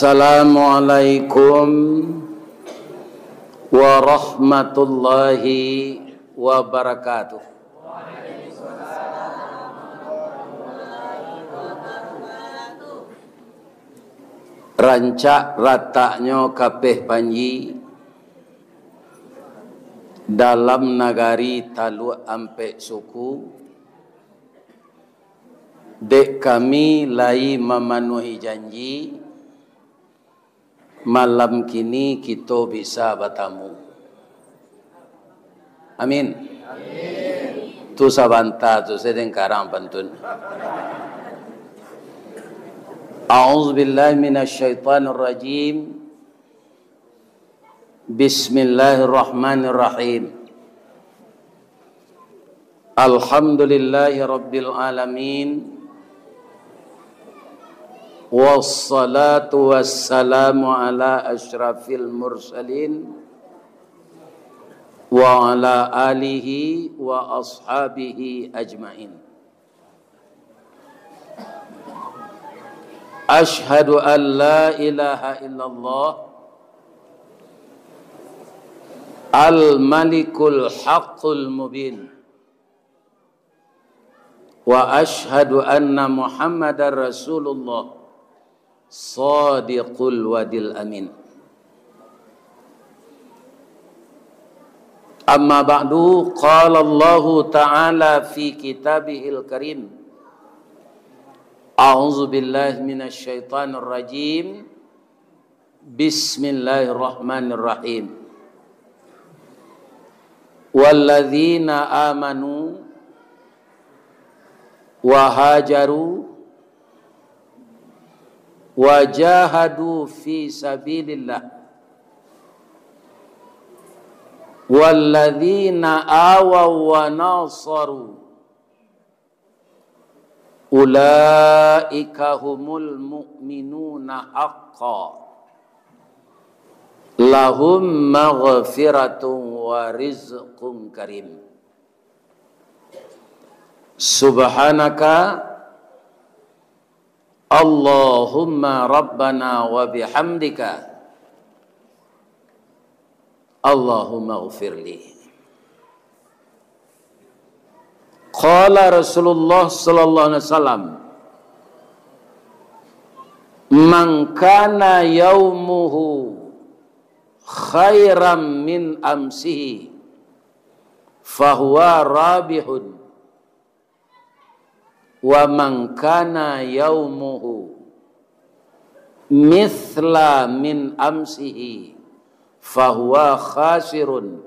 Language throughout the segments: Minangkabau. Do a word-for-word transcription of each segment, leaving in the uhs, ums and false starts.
Assalamualaikum warahmatullahi wabarakatuh. Rancak rataknyo kapeh panji, dalam nagari Taluak Ampek Suku, dek kami lai mamanuahi janji, malam kini kito bisa batamu. Amin. Tu sabanta tu, sadang karang pantun. A'udzubillahi minasyaitonirrajim. Bismillahirrahmanirrahim. Alhamdulillahi rabbil alamin. Wassalatu wassalamu ala asyrafil mursalin wa ala alihi wa ashabihi ajmain. Asyhadu an la ilaha illallah al-malikul haqqul mubin. Wa asyhadu anna Muhammadar Rasulullah shadiqul wadil amin. Amma ba'du, qala Allahu ta'ala fi kitabihil karim. A'udzubillahi minasyaitonirrajim. Bismillahirrahmanirrahim. Walladzina amanu wa hajaru wa jahadu fi sabilillah, walladzina awaw wa nasaru, ulaika humul mu'minuna haqqa, lahum maghfiratun wa rizqun karim. Subhanaka Allahumma rabbana wa bihamdika, Allahumma ghfirli. Qala Rasulullah sallallahu alaihi wasallam, "Man kana yaumuhu khairan min amsihi, fahuwa rabihun." Wa man kana yaumuhu mithla min amsihi, fahuwa khasirun.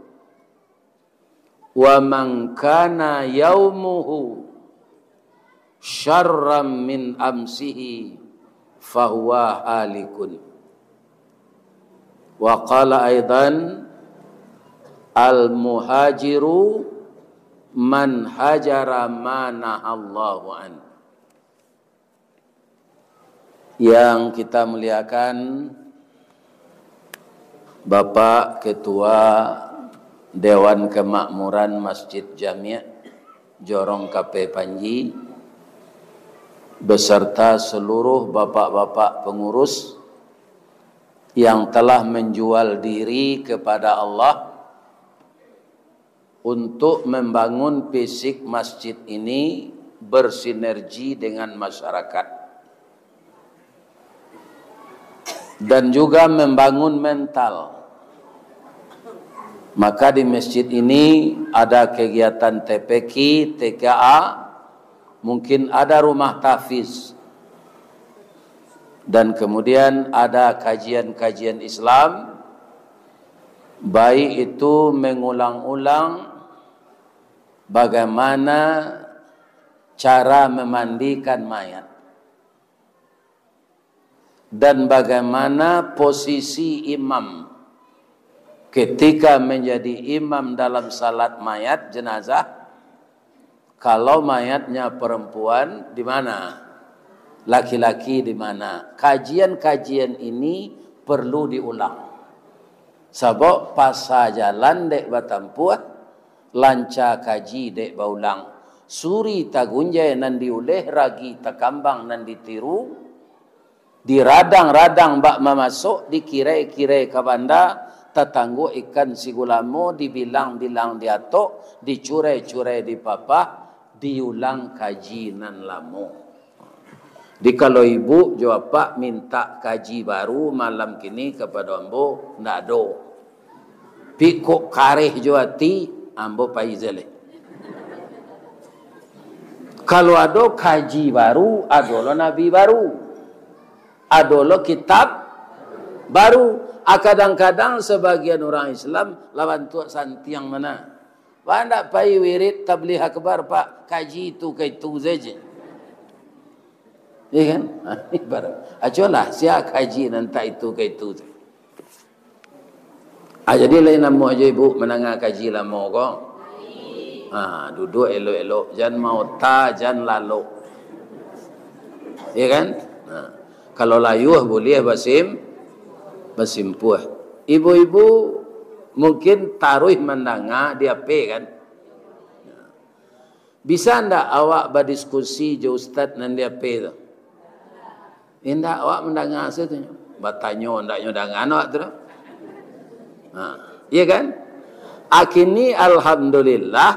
Wa man kana yaumuhu syarran min amsihi, fahuwa halikun. Wa qala aidan, "Al-muhajiru man hajara ma nahallahu an." Yang kita muliakan, Bapak Ketua Dewan Kemakmuran Masjid Jami' Jorong Kape Panji, beserta seluruh bapak-bapak pengurus yang telah menjual diri kepada Allah untuk membangun fisik masjid ini bersinergi dengan masyarakat dan juga membangun mental. Maka di masjid ini ada kegiatan T P Q, T K A, mungkin ada rumah tahfiz, dan kemudian ada kajian-kajian Islam, baik itu mengulang-ulang bagaimana cara memandikan mayat, dan bagaimana posisi imam ketika menjadi imam dalam salat mayat jenazah. Kalau mayatnya perempuan, di mana? Laki-laki di mana? Kajian-kajian ini perlu diulang. Sabab pasa jalan dek batampuah, lanca kaji dek baulang. Suri tagunjai nan diuleh, ragi takambang nan ditiru, Diradang-radang bak mamasok, dikirai-kirai ka banda, tatangguak ikan sigulamo, dibilang-bilang diatok, dicurai-curai dipapah, diulang kaji nan lamo. Di kalau ibu jo apak mintak kaji baru malam kini kapado ambo, ndak ado. Pikok kareh jo ati, ambo pai jaleh. Kalau ado kaji baru, ado lo nabi baru. Ado lo kitab baru. Ah, kadang-kadang sabagian urang Islam lawan tuak santiang mana. Wah, ndak pai wirid tabligh akbar, Pak. Kaji itu ka itu saja. Iya kan? Ha, ini baru. Acuanlah, sia kaji nan tak itu ka itu. Ah, jadi lai namuah jo ibu mandanga kaji lamo ko. Ha, duduak elok-elok, jan maota, jan lalok. Iya kan? Ha. Kalau layuah buliah basim, basimpuah. Ibu-ibu mungkin taruih mandanga di H P kan? Bisa ndak awak badiskusi jo ustaz nan di H P tu? Indak, awak mandanga sajo tu. Batanyo ndaknyo dangan awak tu doh. Ha, iya kan? Ah, kini alhamdulillah,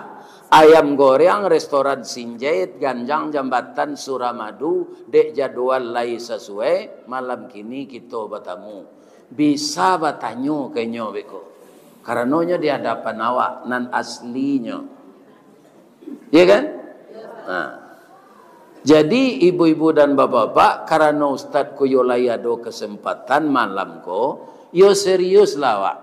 ayam goreng restoran Sinjait, ganjang jambatan Suramadu, dek jadwal lai sasuai, malam kini kito batamu. Bisa batanyo ka inyo beko. Karanonyo di hadapan awak nan aslinyo. Iya kan? Nah. Jadi, ibu-ibu dan bapak-bapak, karano ustaz ko yo lai ado kesempatan malam ko, yo seriuslah awak.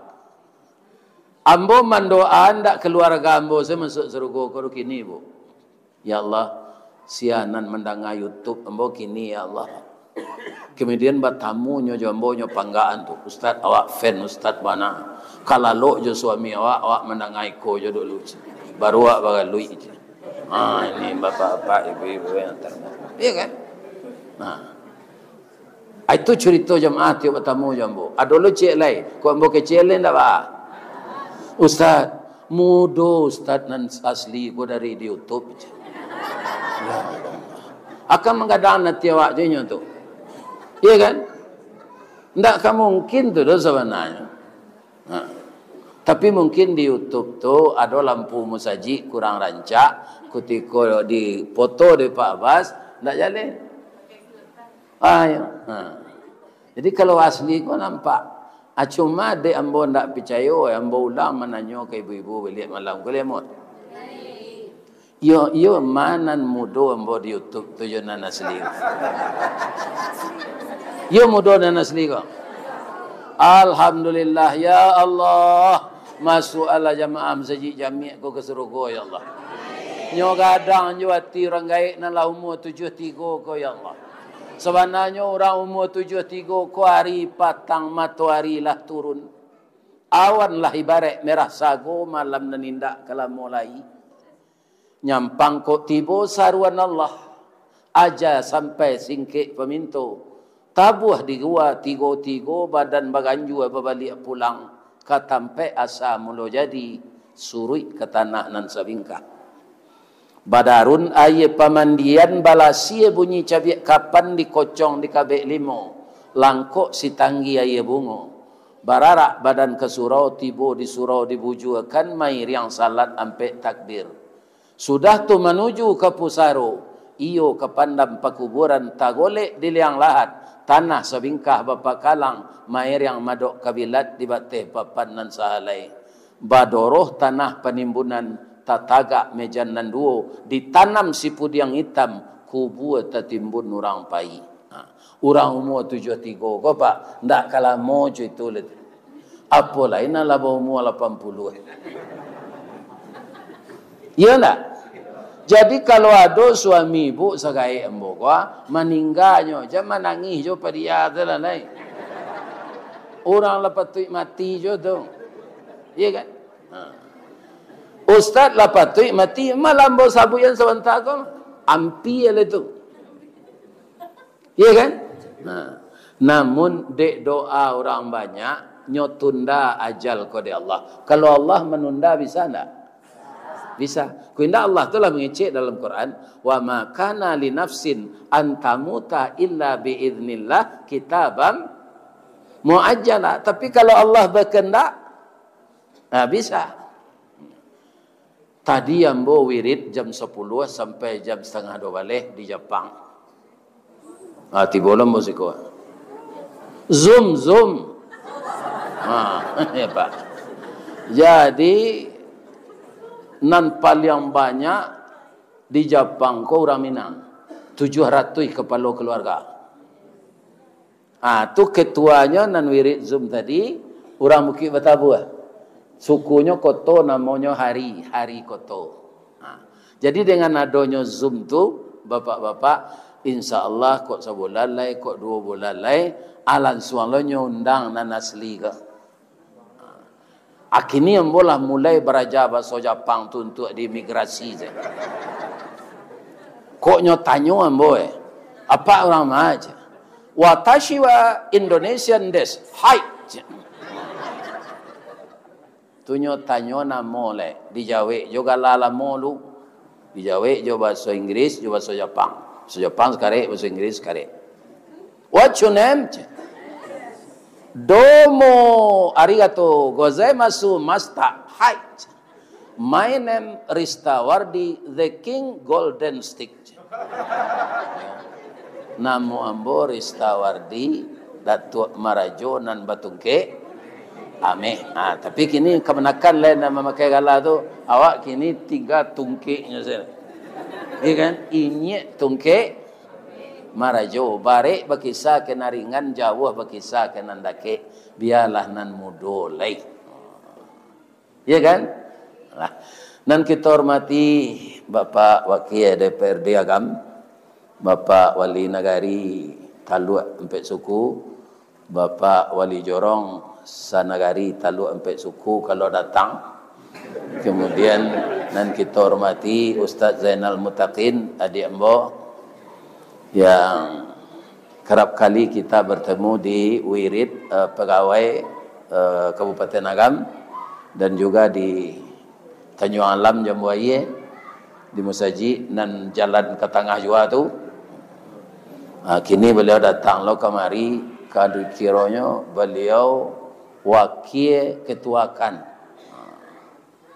Ambo mandoa ndak keluarga ambo se masuak sarugo ko kini, Bu. Ya Allah, sia nan mandanga YouTube ambo kini, ya Allah. Kemudian batamunyo jo ambo nyo panggaan tu, "Ustaz, awak fan ustaz bana. Kalalok jo suami awak, awak mandanga iko jo dulu. Baru awak bagaluik je." Ha, ini bapak-bapak, ibu-ibu yang terhormat. Iya kan? Nah. Ah, itu curito jamaah tiok batamu jo ambo. Ado lo ciek lai. Kok ambo kecek lai ndak ba? Ustaz, mudo ustaz nan asli ko dari di YouTube je. Ya Allah. Akan manggadang ati awak je nyo tu. Iya kan? Ndak ka mungkin tu doh sabananyo. Ha. Tapi mungkin di YouTube tu ado lampu musajik kurang rancak, kutiko dipoto dek Pak Bas, ndak jaleh. Ah, ya. Ha. Jadi kalau asli ko nampak. Ah, cuma dek ambo ndak picayo, ambo ulang mananyo ka ibu-ibu baliak malam ko, Lemot. Iyo, iyo, ma nan mudo ambo di YouTube tu jo nan asli? Iyo mudo nan asli ko. Alhamdulillah, ya Allah. Masuaklah jamaah masajik Jamiak ko ka sarugo, ya Allah. Nyo gadang jo ati urang gaek nan lah umua tujuah tigo ko, ya Allah. Sabananyo urang umua tujuah tigo ko ari patang matoari lah turun. Awan lah ibaraik merah sago malam nan indak ka lamo lai. Nyampang kok tibo saruan Allah, aja sampai singkek paminto, tabuah di gua tigo-tigo, badan baganjua babaliak pulang ka tampek asa mulo jadi, suruik ka tanah nan sabingkah. Badarun aia pamandian, balasia bunyi cabiak kapan, dikocong di kabek limo, langkok sitanggi aia bungo. Bararak badan ka surau, tibo di surau dibujuakan, mairiang salat ampek takbir. Sudah tu manuju ka pusaro, iyo ka pandam pakuburan, tagolek di liang lahat, tanah sabingkah bapakalang, mairiang madok kabilat di bateh papan nan sahalai. Badoroh tanah panimbunan, tatagak mejan nan duo, ditanam sipudiang itam, kubua tatimbun urang pai. Ha, urang umua tujuah tigo ko, Pak, ndak ka lamo co itu lai tu. Apo lai nan lah baumua lapan puluah. Iyo ndak? Jadi, kalau ado suami ibu sagaek ambo ko, ah, maningganyo, jan manangih jo padia tu lah, lai. Urang lah patuik mati jo tu. Iya kan? Ha. Ustaz lah patuik mati, malah ambo sabuikan sabanta ko, ampia lah tu. Iya kan? Nah, namun dek doa urang banyak, nyo tunda ajal ko dek Allah. Kalau Allah manunda, bisa ndak? Bisa. Kok indak, Allah tu lah mangecek dalam Quran, "Wa ma kana li nafsin an tamuta illa bi idznillah kitabam muajjala." Tapi kalau Allah bakandak, nah, bisa. Tadi ambo wirid jam sapuluah sampai jam satangah duo baleh di Japang. Ah, tibo lo ambo siko. Zoom, Zoom. Ah, ya, Pak. Jadi, nan paliang banyak di Japang ko urang Minang. Tujuah ratuih kapalo kaluarga. Ah, tu ketuanyo nan wirid Zoom tadi, urang Bukik Batabuah. Sukunyo Koto, namonyo Hari, Hari Koto. Ah, jadi dengan adonyo Zoom tu, Bapak-bapak, insya Allah kok sabulan lai, kok duo bulan lai, ah, lansuang lo nyo undang nan asli ko. Ah, kini ambo lah mulai baraja bahaso Japang tu untuak di imigrasi se. Kok nyo tanyo ambo, eh, "Apak urang ma?" je. "Watashi wa Indonesian desu." "Hai," je. Tu nyo tanyo namo lai, dijawek jo gala lamo lu. Dijawek jo bahaso Inggris, jo bahaso Japang. Bahaso Japang sakarek, bahaso Inggris sakarek. "What's your name?" "Domo arigato gozaimasu, master." "Hai." "My name Ristawardi, the King Golden Stick." "Namo ambo Ristawardi, Datuak Marajo nan batungkek ameh." Ah, tapi kini kamanakan lai nan mamakai gala tu, awak kini tingga tungkeknyo sajo. Iya kan? Inyiak tungkek marajo, barek bakisa ka nan ringan, jauah bakisa ka nan dakek, bialah nan mudo lai. Iya kan? Nah, nan kito hormati Bapak Wakil D P R D Agam, Bapak Wali Nagari Taluk Ampek Suku, Bapak Wali Jorong Sanagari Taluk Ampek Suku kalau datang. Kemudian nan kito hormati Ustaz Zainal Mutakin, adik ambo, yang kerap kali kita bertemu di wirid, eh, pegawai, eh, Kabupaten Agam dan juga di Tanjuang Alam, Jambu Aia, di musajik nan jalan ka tangah jua tu. Ah, kini baliau datang lo kamari, ka dikironyo baliau wakil ketua kan.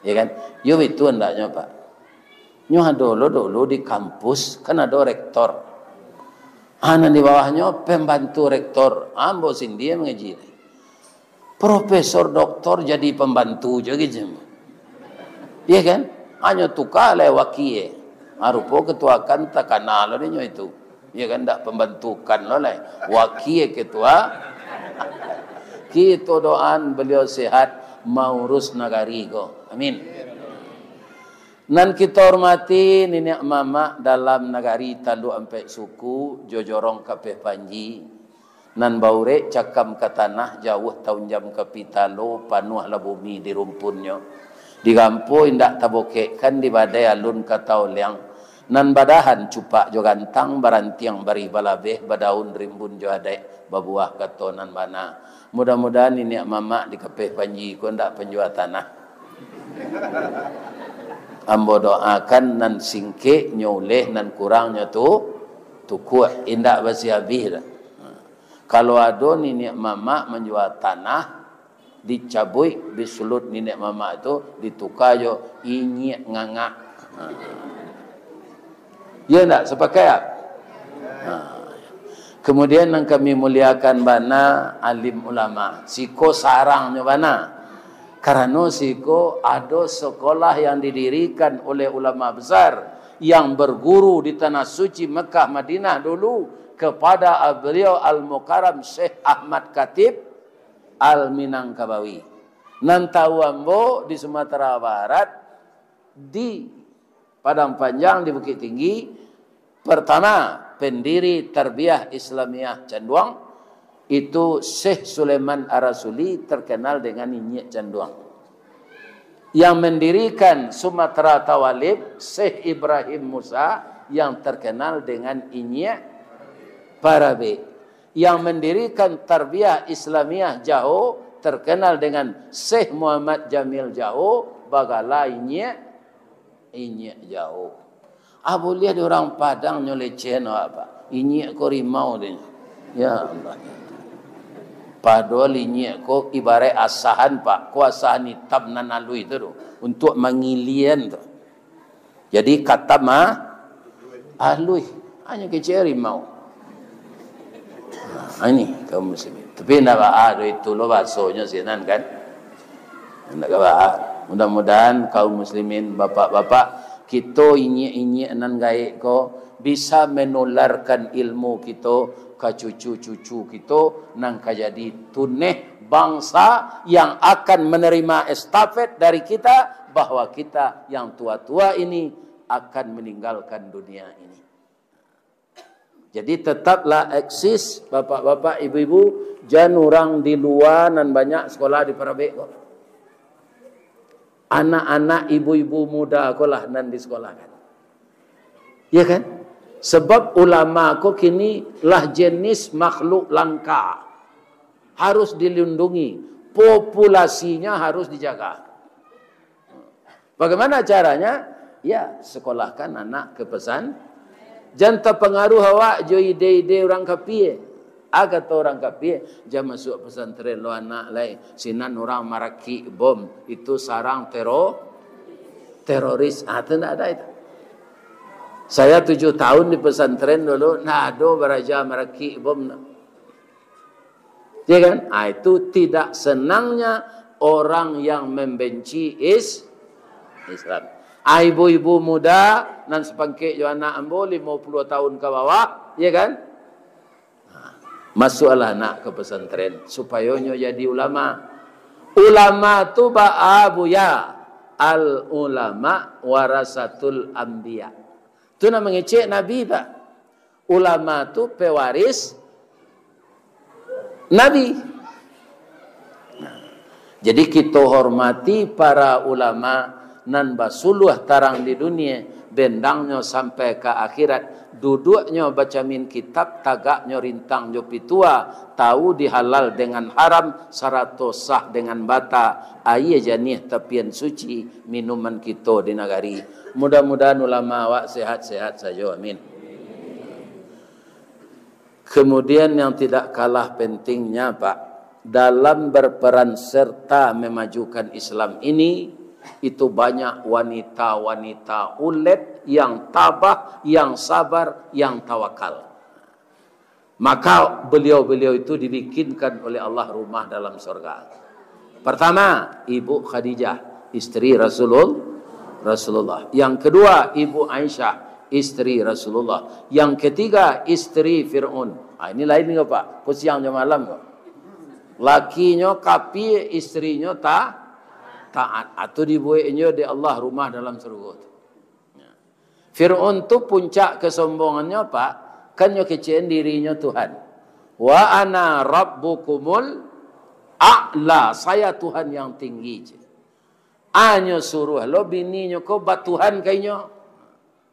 Ya kan? Yo, itu hendaknyo, Pak. Nyo ado lo dulu di kampus, kan ado rektor. Ah, nan di bawahnyo pembantu rektor. Ambo sendiri mangaji. Profesor doktor jadi pembantu je gitu. Iya kan? Hanyo tukar lah wakil. Ah, rupo ketua kan takana lo dinyo itu. Iya kan, ndak pembantukan lo lai. Wakil ketua. Kito doaan beliau sehat, maurus nagari ko. Amin. Nan kito hormati niniak mamak dalam nagari Taluk Ampek Suku, jo jorong Kapeh Panji. Nan baurek cakam ka tanah, jauah taunjam ka pitalo, panuahlah bumi di rumpunnyo. Digampo indak tabokekkan, di badai alun ka taoliang. Nan badahan cupak jo gantang, barantiang barih balabeh, badaun rimbun jo adaik, babuah kato nan bana. Mudah-mudahan niniak mamak di Kapeh Panji ko ndak panjua tanah. Ambo doakan nan singkeknyo uleh, nan kurangnyo tu tukuak, indak basi abih doh. Kalau ado niniak mamak manjua tanah, dicabuik bisulut niniak mamak tu, dituka jo inyiak ngangak. Ha. Iyo ndak? Sapakai tak? Ha. Kemudian nan kami muliakan bana alim ulama, siko sarangnyo bana. Karano siko ado sekolah yang didirikan oleh ulama besar yang berguru di tanah suci Mekah Madinah dulu kepada beliau Al-Mukarram Syekh Ahmad Khatib Al-Minangkabawi. Nan tahu ambo di Sumatera Barat, di Padang Panjang, di Bukittinggi, pertama, pendiri Tarbiyah Islamiyah Canduang, itu Syekh Sulaiman Ar-Rasuli, terkenal dengan Inyiak Canduang. Yang mendirikan Sumatera Tawalib, Syekh Ibrahim Musa, yang terkenal dengan Inyiak Parabik. Yang mendirikan Tarbiyah Islamiyah Jaho, terkenal dengan Syekh Muhammad Jamil Jaho, bagala Inyiak Inyiak jauh. Ah, buliah di urang Padang nyo leceh no apa? Inyiak ko rimau deh. Ya Allah. Padohal inyiak ko ibarat asahan, Pak. Ko asahan itam nan aluih tu, tu. Untuk mangilian tu. Jadi, katam, ah, aluih. Hanyo kecek rimau. Nah, ini kaum muslimin. Tapi ndak baa doh, itu lo bahasonyo sinan kan. Ndak baa. Mudah-mudahan kaum muslimin, bapak-bapak, kito inyiak-inyiak nan gaek ko bisa menularkan ilmu kito ka cucu-cucu kito, nan ka jadi tuneh bangsa yang akan menerima estafet dari kita, bahwa kita yang tua-tua ini akan meninggalkan dunia ini. Jadi, tetaplah eksis, bapak-bapak, ibu-ibu, jan urang di lua nan banyak sekolah di Parabek ko. Anak-anak ibu-ibu muda ko lah nan disekolahkan. Ya kan? Sebab ulama ko kini lah jenis makhluk langka. Harus dilindungi. Populasinya harus dijaga. Bagaimana caranya? Ya, sekolahkan anak ke pesan. Jan tapangaruh awak jo ide-ide urang kapie. Ah, kato urang kapie, "Jan masuak pesantren lo anak lai. Sinan urang marakik bom. Itu sarang tero-, teroris." Ah, tu ndak ada itu. Saya tujuh tahun di pesantren dulu, ndak ado baraja marakik bom. Ya kan? Ah, itu tidak senangnya orang yang membenci is-, Islam. Ah, ibu-ibu muda nan sapangkek jo anak ambo, limo puluah tahun ka bawah, ya kan? Nah, masuaklah anak ke pesantren, supayo nyo jadi ulama. Ulama tu baa, Buya? Al ulama warasatul anbiya. Tu nan mangecek Nabi, Pak. Ulama tu pewaris Nabi. Nah, jadi kito hormati para ulama nan basuluah tarang di dunia, bendangnyo sampai ka akhirat, duduknyo bacamin kitab, tagaknyo rintang jo pitua, tahu di halal dengan haram, sarato sah dengan bata, aia janiah tapian suci minuman kito di nagari. Mudah-mudahan ulama awak sehat-sehat sajo. Amin. Kemudian yang tidak kalah pentingnya, Pak, dalam berperan serta memajukan Islam ini, itu banyak wanita-wanita ulet yang tabah, yang sabar, yang tawakal. Maka beliau-beliau itu dibikinkan oleh Allah rumah dalam surga. Pertama, Ibu Khadijah, istri Rasulul-, Rasulullah. Yang kedua, Ibu Aisyah, istri Rasulullah. Yang ketiga, istri Fir'aun. Ah, ini lain ko, Pak. Ko siang jo malam ko. Lakinyo kapie, istrinyo ta-, taat. Atau dibueknyo dek Allah rumah dalam surga tu. Fir'aun tu puncak kesombongannyo, Pak, kan nyo kecek dirinyo Tuhan. "Wa ana rabbukumul a'la, saya Tuhan yang tinggi," cek. Anyo suruah lo bininyo ko batuhan ka inyo.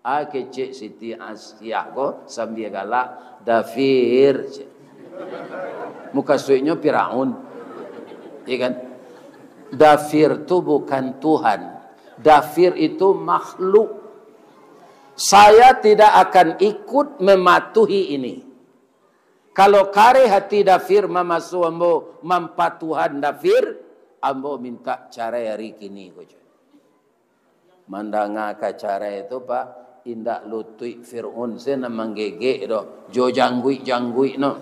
Ah, kecek Siti Asiah ko sambia galak, "Dafir," cek. Mukasuiknyo Firaun. Iya kan? Dafir tu bukan Tuhan. Dafir itu makhluk. Saya tidak akan ikut mematuhi ini. Kalau kareh hati Dafir mamaso ambo mampatuhan Dafir, ambo minta carai ari kini ko, cuy. Mandanga ka carai tu, Pak, indak lutuik Fir'aun se nan manggegek doh, jo jangguik-jangguik no.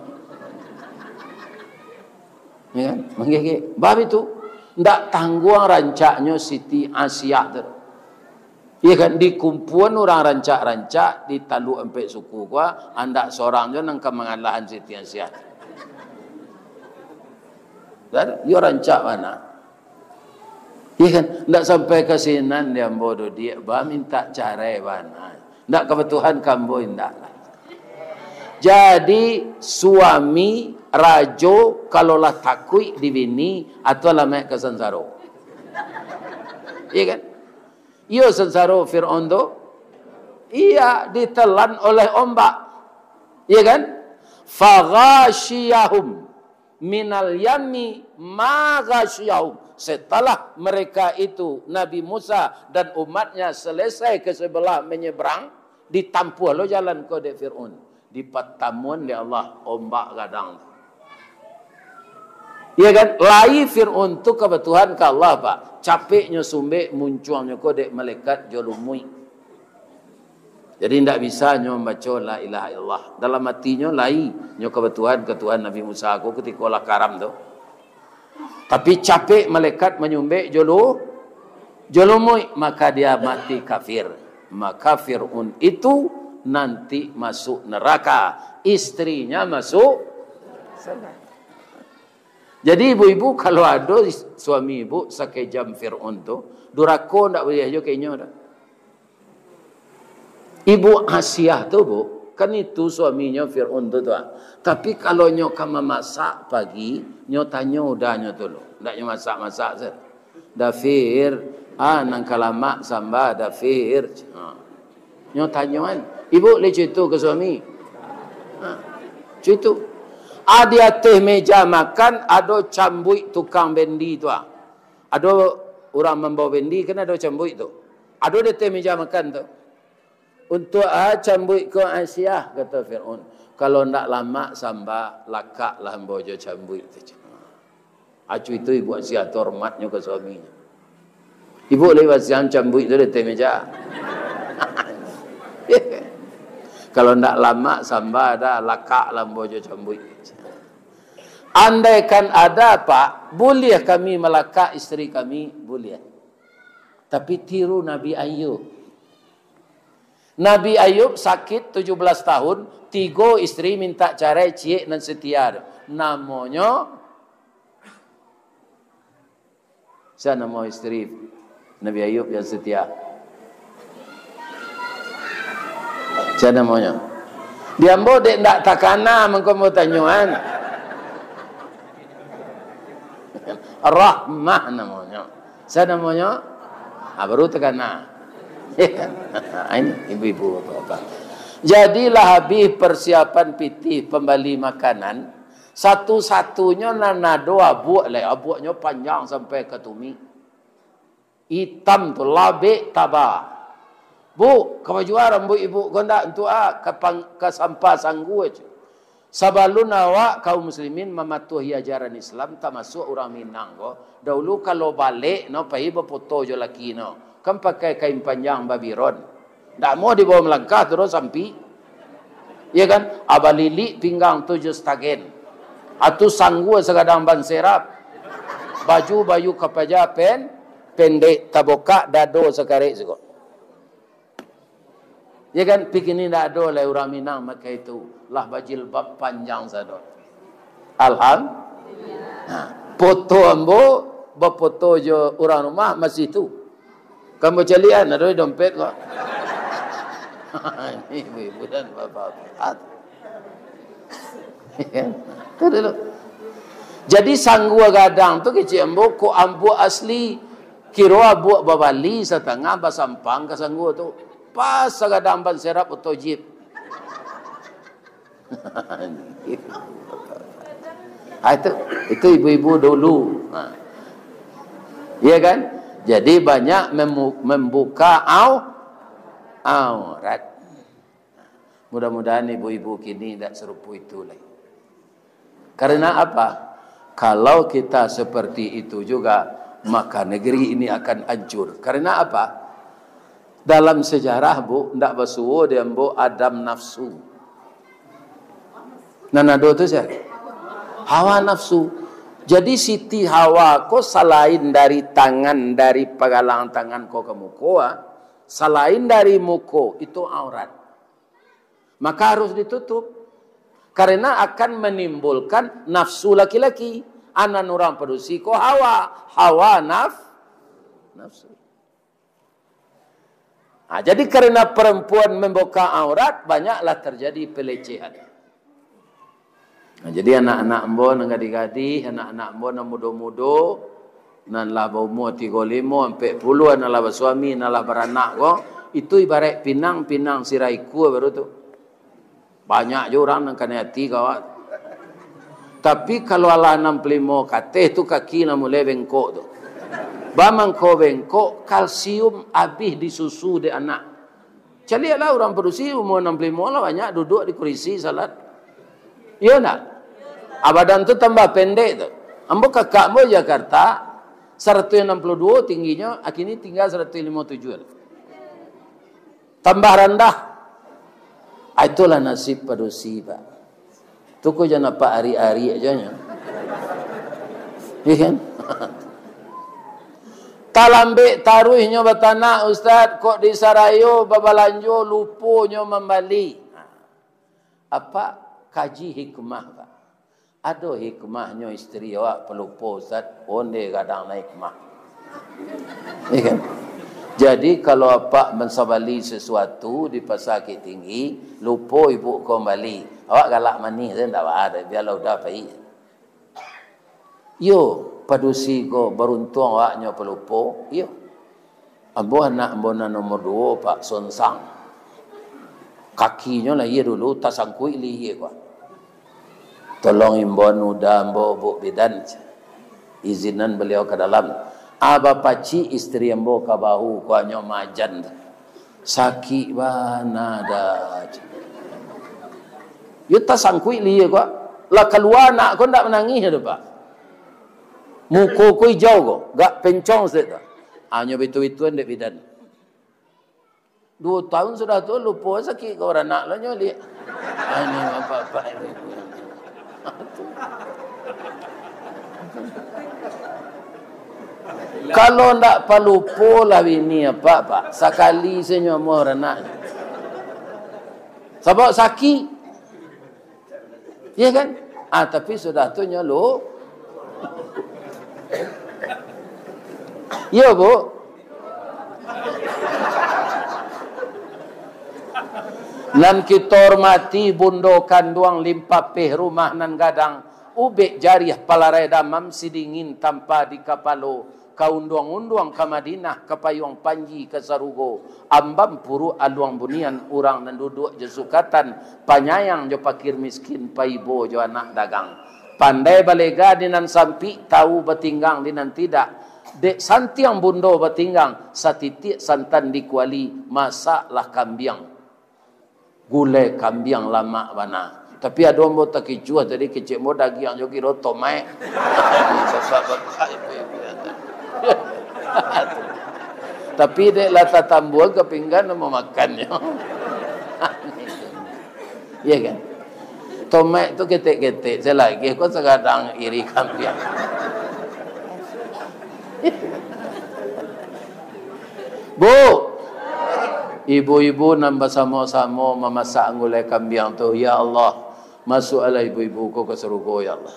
Ya kan? Manggegek. Bab itu, ndak tangguang rancaknyo Siti Asiah tu. Iya kan? Dikumpuan urang rancak-rancak di Taluk Ampek Suku ko, andak sorang jo nan ka mangalahan Siti Asiah tu. Dak ado? Iyo rancak bana. Iya kan? Ndak sampai ka sinan di ambo do, diak ba minta carai bana. Ndak ka batuhan ka ambo, indak lah. Jadi, suami, rajo, kalau lah takuik di bini, atau lah mek ka sansaro. Iya kan? Iyo sansaro Fir'aun tu. Iya, ditelan oleh ombak. Iya kan? Faghashiyahum minal yammi ma ghashiyahum. Setelah mereka itu, Nabi Musa dan umatnya, selesai ke sebelah menyeberang, ditampuah lo jalan ko dek Fir'aun. Dipatamuan dek Allah ombak gadang tu. Iya kan? Lai Fir'aun tu ka batuhan ka Allah, Pak. Capeknyo sumbek, muncuangnyo ko dek malaikat jo lumuik. Jadi, indak bisa nyo mambaco la ilaha illallah. Dalam atinyo lai nyo ka batuhan ka Tuhan Nabi Musa ko kutiko lah karam tu. Tapi capek malaikat manyumbek jo lu-, jo lumuik, maka dia mati kafir. Maka Fir'aun itu nanti masuk neraka, istrinya masuk surga. Jadi, ibu-ibu, kalau ado is-, suami ibu sakejam Fir'aun tu, durako ndak buliah jo ka inyo doh. Ibu Asiah tu, Bu, kan itu suaminyo Fir'aun tu, tu, ah. Tapi, kalau nyo ka mamasak pagi, nyo tanyo udanyo tu lo. Ndak nyo masak-masak se. "Da Fir, ah, nan ka lamak samba, Da Fir." Ha. Nyo tanyoan, "Ibu lai cuitu ka suami?" Ha. Cuitu. Ah, di ateh meja makan, ado cambuik tukang bendi tu, ah. Ado urang mambao bendi, kan ado cambuik tu. Ado di ateh meja makan tu. "Untuak a cambuik ko, Asiah?" kato Fir'aun. "Kalau ndak lamak samba, lakaklah ambo jo cambuik tu." Acu itu ibu Asiah tu hormatnyo ka suaminyo. Ibu lai basiahan cambuik tu di ateh meja. "Kalau ndak lamak samba, Da, lakaklah ambo jo cambuik." Andaikan ada, Pak, buliah kami malakak isteri kami, buliah. Tapi tiru Nabi Ayub. Nabi Ayub sakit tujuh belas tahun, tigo isteri mintak carai, ciek nan setia. Namonyo, sia namo isteri Nabi Ayub yang setia? Sia namonyo? Di ambo dek ndak takana, mangko ambo tanyoan. Rahmah namonyo. Sia namonyo? Ah, baru takana. Ini ibu-ibu, bapak-bapak. Jadi lah habih persiapan pitih pambali makanan, satu-satunyo nan ado abuak lai, abuaknyo panjang sampai ka tumik. Itam tu, labek taba. "Bu, ka bajua rambuik ibu ko ndak, untuak a ka pang-, ka sampah sanggua," cek. Sabalun awak kaum muslimin mamatuahi ajaran Islam, tamasuak urang Minang ko, daulu kalau balek no, pai bapoto jo laki no, kan pakai kain panjang babiron. Ndak amuah dibawa malangkah, turun sampi. Iya kan? Abalilik pinggang tu jo stagen. Atu sanggua sagadang ban serap. Baju bayu kapaja pen-, pendek, tabokak dado sakarek siko. Ya kan, pi kini ndak ado lai urang Minang makai tu, lah bajilbab panjang sado. Alham-, ha, foto ambo bafoto jo urang rumah masih tu. Kan bacalian, ado di dompet ko. Ini ibu-ibu dan bapak-bapak. Tu dulu. Jadi sanggua gadang tu kecek ambo, kok ambo asli. Kiro abuak babali satangah basampang ka sanggua tu. Pas sagadang ban serap oto jip. Ah, itu, itu ibu-ibu dulu. Ha. Iya kan? Jadi banyak memu-, membuka au-, aurat. Mudah-mudahan ibu-ibu kini tidak serupu itu lagi. Karena apa? Kalau kita seperti itu juga, maka negeri ini akan hancur. Karena apa? Dalam sejarah, Bu, ndak basuo di ambo Adam nafsu. Nan ado tu sia? Hawa nafsu. Jadi Siti Hawa ko salain dari tangan, dari pagalang tangan ko ka muko, ah, salain dari muko, itu aurat. Maka harus ditutup. Karena akan menimbulkan nafsu laki-laki. Anan urang padusi ko hawa, hawa naf-, nafsu. Nah, jadi karena perempuan membuka aurat, banyaklah terjadi pelecehan. Nah, jadi anak-anak ambo nan gadih-gadih, anak-anak ambo nan mudo-mudo, nan lah baumua tigo limo, ampek puluah, nan lah basuami, nan lah baranak ko, itu ibarat pinang, pinang sirah ikua baru tu. Banyak jo urang nan kanai ati ka awak. Tapi kalau alah anam puluah limo ka ateh tu, kaki lah mulai bengkok tu. Bamangko bengkok, kalsium abih di susu dek anak. Caliaklah urang padusi umua anam puluah limo lah banyak duduak di kurisi salat. Iyo ndak? Ah, badan tu tambah pendek tu. Ambo kakak ambo Jakarta, saratuih anam puluah duo tingginyo, kini tingga saratuih limo tujuah. Tambah randah. Ah, itulah nasib padusi, Pak. Tu ko jan apak ariak-ariak ajo nyo. Iya kan? Talambek taruih nyo batanak, Ustaz, kok di sarayo babalanjo, lupo nyo mambali. Apak kaji hikmah, Pak. Ado hikmahnyo isteri awak palupo, Ustaz? Onde gadang na hikmah. Iya kan? Jadi, kalau apak mansabali sasuatu di Pasar Bukittinggi, lupo ibu ko mambali, awak galak manih sajo, ndak baa, bialah udah payi. Iyo, padusi ko baruntuang awaknyo palupo. Iyo. Ambo anak ambo nan nomor duo, Pak, Sonsang. Kakinyo lah iyo dulu tasangkuik lihia ko. Tolong imbauan uda ambo, Buk Bidan. Izinan baliau ka dalam. Ah, bapacik isteri ambo ka bahu, kuanyo majan tu. Sakik bana da. Yo tasangkuik lihia ko. Lah kalua anak ko ndak manangih doh, Pak. Muko ko ijau ko, gak pencong saketek tu. Ah, nyo bitu-bituan dek bidan. Duo taun sudah tu, lupo sakik ko baranak lo nyo liak. Ah, ini apak-apak ini. Kalau ndak palupo lah bini apak, Pak, sakali sajo nyo amuah baranak. Sabab sakik. Iya kan? Ah, tapi sudah tu nyo lu-, iyo, Bu. Nan kito hormati bundo kanduang limpapeh rumah nan gadang, ubek jariah palarai damam sidingin tampa di kapalo, ka unduang-unduang ka Madinah, ka payuang panji ka sarugo, ambam puruak aluang bunian, urang nan duduak jo sukatan, panyayang jo pakir miskin, paibo jo anak dagang. Pandai balega di nan sampik, tau batinggang di nan tidak. Dek santiang bundo batinggang, satitiak santan di kuali, masaklah kambiang. Gulai kambiang lamak bana. Tapi ado ambo takicuah tadi, kecek ambo dagiang jo kiro tomaik. Bapak-bapak, ibu-ibu. Tapi dek lah tatambuang ka pinggan, ambo makan nyo. Iya kan? Tomaik tu ketek-ketek, salagih ko sagadang iri kambiang. Bu, ibu-ibu nan basamo-samo mamasak gulai kambiang tu, ya Allah, masuaklah ibu-ibu ko ka sarugo, ya Allah.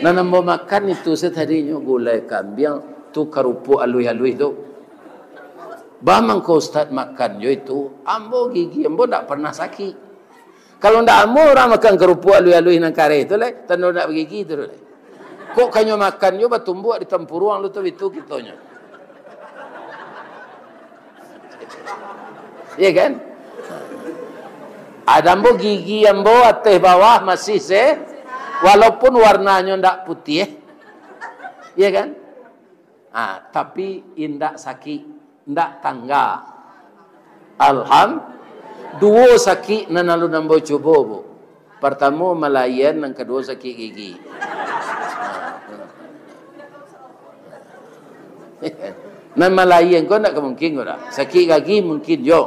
Nan ambo makan itu satadinyo gulai kambiang tu, karupuak aluih-aluih tu. Bamangko Ustaz makan jo itu, ambo gigi ambo ndak pernah sakik. Kalau ndak amuah urang makan karupuak aluih-aluih nan kareh tu lai, tando ndak bagigi tu lai. Kok kanyo makan jo batumbuak di tampuruang lu tu, itu kitonyo. Iya kan? Ado ambo gigi ambo ateh bawah masih se-, walaupun warnanyo ndak putiah. Iya kan? Ah, tapi indak sakik, indak tangga. Alham-, duo sakik nan alun ambo cubo, Bu. Partamo malayan, nan kaduo sakik gigi. Nan malayan ko ndak ka mungkin ko dah. Sakik gigi mungkin jo.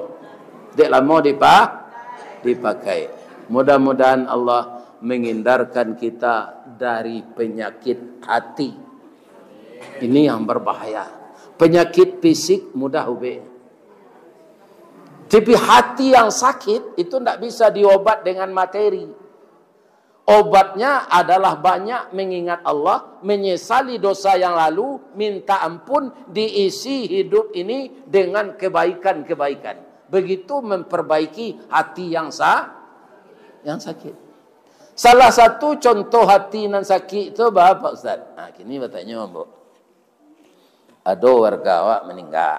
Dek lamo dipa-, dipakai. Mudah-mudahan Allah menghindarkan kita dari penyakit hati. Ini yang berbahaya. Penyakit fisik mudah ubek. Tapi hati yang sakit itu ndak bisa diobat dengan materi. Obatnya adalah banyak mengingat Allah, menyesali dosa yang lalu, minta ampun, diisi hidup ini dengan kebaikan-kebaikan. Begitu memperbaiki hati yang sa-, yang sakit. Salah satu contoh hati nan sakik tu baa, Pak Ustaz? Nah, kini batanyo ambo. Ado warga awak maningga.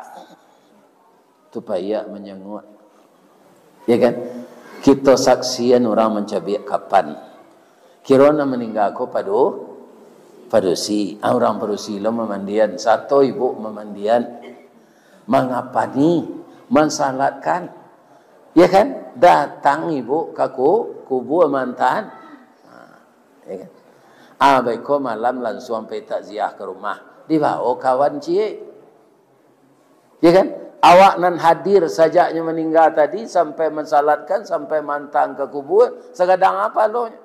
Tu payah manyanguak. Ya kan? Kito saksian urang mancabiak kapan. Kiro nan maningga ko padu-, Padusi, ah, urang padusi lo mamandian, sato ibuk mamandian, mangapani, mansalatkan. Ya kan? Datang ibuk ka ku-, kubua mantan. Ha, ya kan? Ah, baiko malam lansuang pai takziah ka rumah. Dibawo kawan ciek. Ya kan? Awak nan hadir sajaknyo maningga tadi, sampai mansalatkan, sampai maanta ka kubua, sagadang apo pahalonyo?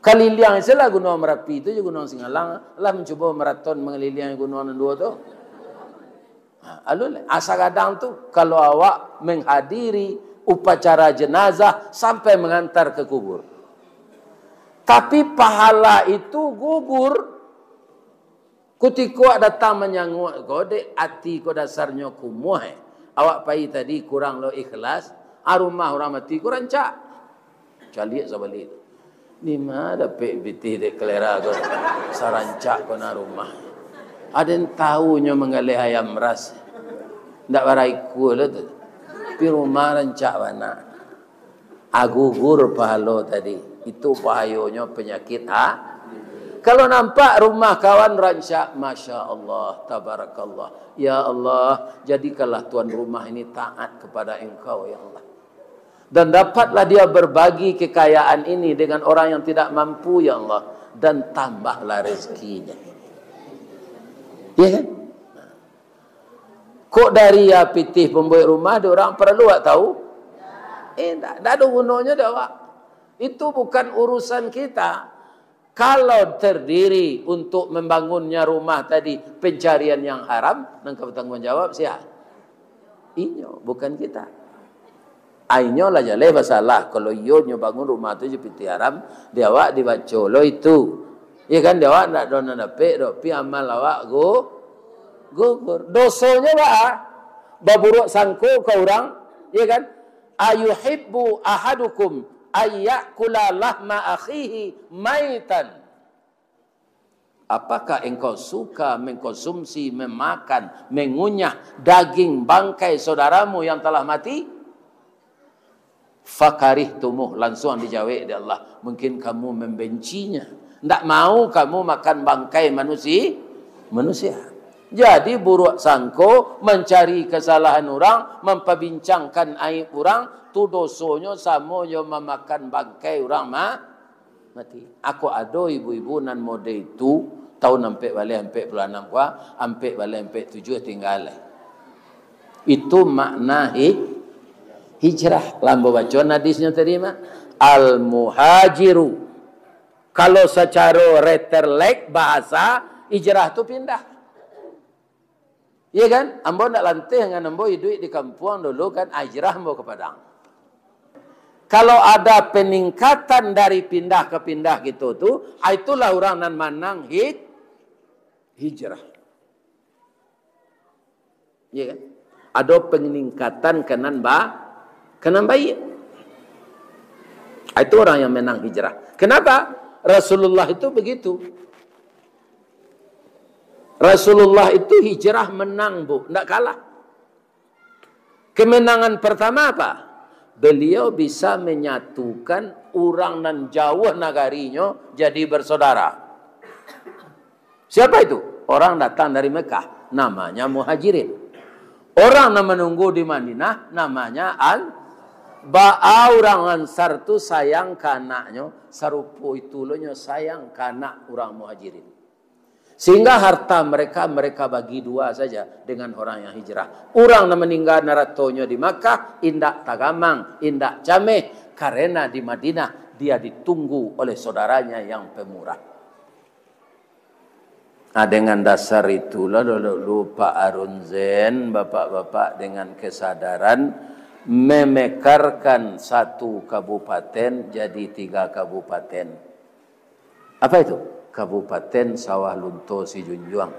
Kaliliang sajolah Gunuang Marapi tu jo Gunuang Singgalang, lah mancubo maraton mangaliliangi gunuang nan duo tu. Ha, alun lai. Ah, sagadang tu, kalau awak menghadiri upacara jenazah sampai mangantar ka kubur. Tapi pahala itu gugur. Kutiko awak datang manyanguak ko, dek ati ko dasarnyo kumuah, eh. Awak pai tadi kurang lo ikhlas, ah, rumah urang mati ko rancak. Caliak sabalik tu. Di ma dapek pitih dek kalera ko? Sarancak ko nan rumah. Aden tahu nyo manggaleh ayam ras. Ndak baraikua lo tu. Tapi rumah rancak bana. Agugur pahalo tadi. Itu bahayonyo panyakit ha. Kalau nampak rumah kawan rancak, Masya Allah, Tabarakallah. Ya Allah, jadikanlah tuan rumah ini taat kepada Engkau, ya Allah. Dan dapatlah dia berbagi kekayaan ini dengan orang yang tidak mampu, ya Allah. Dan tambahlah rezekinya. Ya kan? Kok dari, ya, pitih pambuek rumah, dek urang paralu awak tahu? Eh, ndak, ndak ado gunonyo dek awak. Itu bukan urusan kita. Kalau terdiri untuk membangunnya rumah tadi pencarian yang haram, nan ka batangguang jawab sia? Inyo, bukan kita. Ainyo lah jaleh basalah. Kalau iyo nyo bangun rumah tu jo pitih haram, di awak dibaco lo itu. Iyo kan, di awak ndak ado nan dapek doh, pi amal awak gu-, gugur. Dosonyo baa? Baburuak sangko ka urang, iyo kan? Ayuhibbu ahadukum ayyakula lahma akhihi maitan. Apakah engkau suka mengkonsumsi, memakan, mengunyah daging bangkai saudaramu yang telah mati? Fakarihtumuh, lansuang dijawek dek Allah. Mungkin kamu membencinya. Ndak mau kamu makan bangkai manusi-, manusia. Jadi, buruak sangko, mancari kasalahan urang, mampabincangkan aib urang, tu dosonyo samo jo mamakan bangkai urang ma-, mati. Ako ado ibu-ibu nan mode itu, tahun ampek baleh ampek puluah anam kua, ampek baleh ampek tujuah tingga lai. Itu makna hi-, hijrah. Lah ambo baco hadisnyo tadi mah. Al-muhajiru. Kalau sacaro retelek bahasa, hijrah tu pindah. Iya kan? Ambo ndak lanteh ngan ambo iduik di kampuang dulu kan, hijrah ambo ka Padang. Kalau ada peningkatan dari pindah ka pindah gitu tu, ah, itulah urang nan manang hij-, hijrah. Iya kan? Ado peningkatan ka nan ba-, ka nan baiak. Ah, itu urang yang manang hijrah. Kenapa? Rasulullah itu begitu. Rasulullah itu hijrah menang, Bu, ndak kalah. Kemenangan pertama apa? Beliau bisa menyatukan urang nan jauah nagarinyo jadi bersaudara. Siapa itu? Orang datang dari Mekah, namanya Muhajirin. Orang nan manunggu di Madinah, namanya An-, baa urang Ansar tu sayang ka anaknyo, sarupo itu lo nyo sayang ka anak urang Muhajirin. Sehingga harta mereka, mereka bagi dua saja dengan orang yang hijrah. Urang nan maningga naratonyo di Makkah, indak tagamang, indak cameh, karena di Madinah dia ditunggu oleh saudaranya yang pemurah. Nah, dengan dasar itulah dulu Pak Harun Zain, bapak-bapak dengan kesadaran memekarkan satu kabupaten jadi tiga kabupaten. Apa itu? Kabupaten Sawah Lunto Sijunjuang.